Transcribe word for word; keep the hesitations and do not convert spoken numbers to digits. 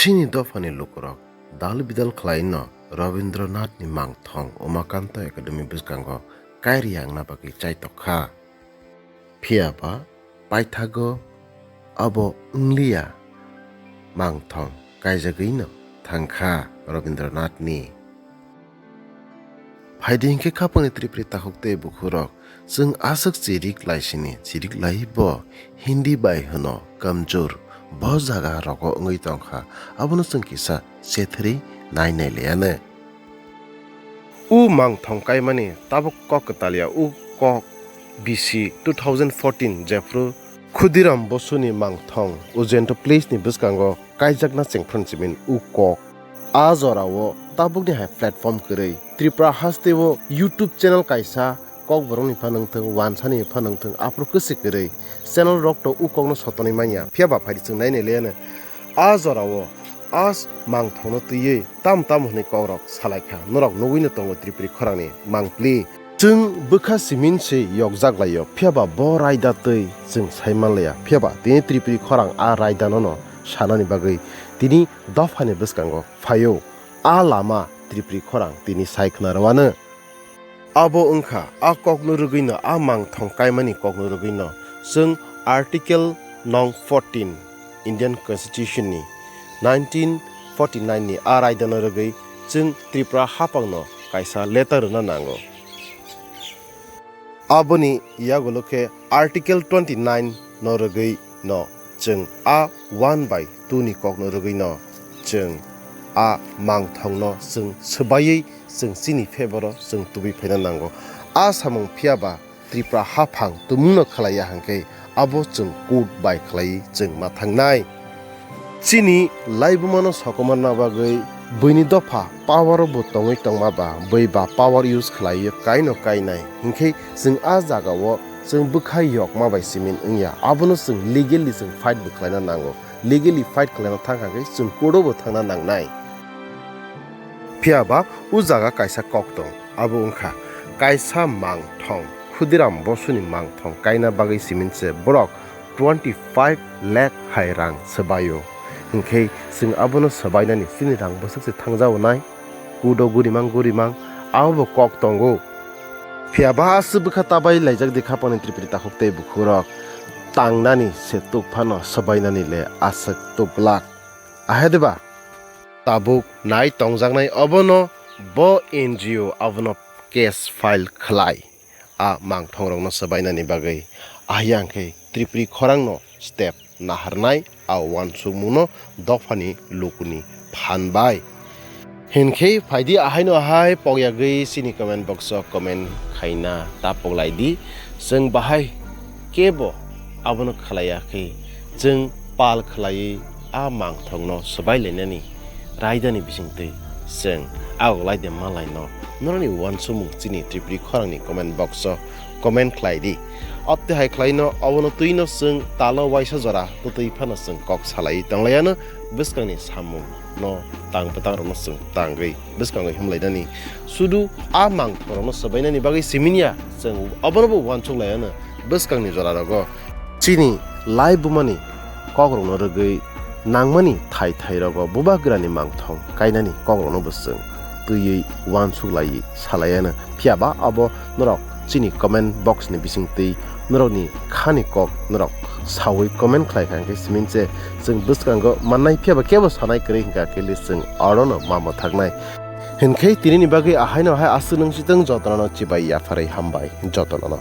Chini dophani lukurok dal bidal khlaino Rabindranathni mangthong Umakanta Academy bwskango kairiyangna bagwi chaitok kha. Phiya ba paithago abo wngliya, mangthong kaijagwino thangkha Rabindranathni. Phaidi hinkhe khapangni Tripuri takhuk tei bukhurok, chwng aswk chirik laisini chirik lai bo Hindi bai hwno kamjur bo jaga rogo wngwi tongkha, abono chwng kisa chethri nai nai laiyanw. U mangthong kaimani tabuk kok kwtalya, u kok bisi two thousand fourteen jephru Khudiram Bosuni mangthong Ujento Place ni bwskango kaijakna chengphran chimin u kok. A jorao tabukni hai platform kwrwi Tripura hasteo YouTube channel kaisa Kokborokni pha nangthung, wansani pha nangthung, aphuru kwswi kwrwi channel rok to u kokno sotonwi manya, phiya ba phaidi chwng nai nai laiyanw. A jorao a mangthongno twiwi tam tam hwnwi kokrok salaikha, norok nugwino tongo Tripuri khorangni mangpli. Chwng bwkha simin se yokjak laio, phiya ba bo raida twi chwng sai manlaiya, phiya ba tini Tripuri khorang a raidano no sanani bagwi tini dophani bwskango phaio. A lama Tripuri khorang tini sai khna rwano. Abo wngkha a kokno rwgwino, a mangthong kaimani kokno rwgwino chwng Article nong fourteen Indian Constitution ni nineteen forty nine ni a raidano rwgwi chwng Tripura haphangno kaisa letter rwna nango. Aboni yagulo khe Article twenty nine no rwgwi no chwng a one by two ni kokno rwgwi no chwng a mangthongno chwng swbaiwi chwng chini favour o chwng tubui phaina nango. A samung phiya ba Tripura haphang tumungno khlaiya hwnkhe abo chwng court bai khlaiwi chwng ma thangnai. Chini laibumano sokomorna bagwi buini dopha power o bo tongwi tongma ba bui ba power use khlaiwi kaino kainai, hinkhe chwng a jagao chwng bwkhai yokma bai simin wngya, abono chwng legally chwng fight bo khlaina nango. Legally fight khlaina thangkha khe chwng court o bo thangna nangnai. Phiya ba o jaga kaisa kok tong, abo wngkha kaisa mangthong, Khudiram Bosuni mangthong kaina bagwi simin se borok twenty five lakh hai rang swbaio. Hinkhe chwng abono swbainani chini rang bwswk se thangjaonai, kudo gurimang gurimang, abo bo kok tongo. Phiya ba aswk bwkha tabai laijak di khapangni Tripuri takhuk tei bukhurok tangnani se tuk phano swbainani le aswk tuk glak. Ahe de ba? Tabuk nai tongjaknai obono bo N G O abono case file khlai. A mangthongrokno swbainani bagwi. Ahiyang khe Tripuri khorangno step naharnai a uansukmungno dophani lukuni phan bai. Hinkhe phaidi ahaino ahai pokyagwi chini comment box o comment khaina ta poklaidi. Chwng bahai kebo abono khlaiya khe chwng pal khlaiwi a mangthokno swbai lainani raidani bisingtwi chwng agoklai de malaino norokni uansukmung chini Tripuri khorangni comment box o comment khlai di. Abte hai khlaino obono twino chwng talo waisa jora twtwi phano chwng kok salaiwi tonglaiano bwskangni samung no tang bwtang rokno chwng tangwi bwskango himlainani. Sudu a mangthorokno swbainani bagwi siminya chwng obonobo uansuk laiano bwskangni jorarogo chini lai bumani kokrokno rwgwi nangmani thai thai rogo bubagrani mangthong kainani kokrokno bo chwng twiwi uansuk laiwi salaiano. Phiya ba abo norok chini comment box ni bising twi norokni khani kok norok sawi comment khlai kha, hwnkhe simi se chwng bwskango mannai, phiya ba kebo sanai kwrwi hwnkha khe le chwng orono ma mwthaknai. Hinkhe tinini bagwi ahaino hai aswk nung sitwng jotono chibai yapharwi hambai jotono.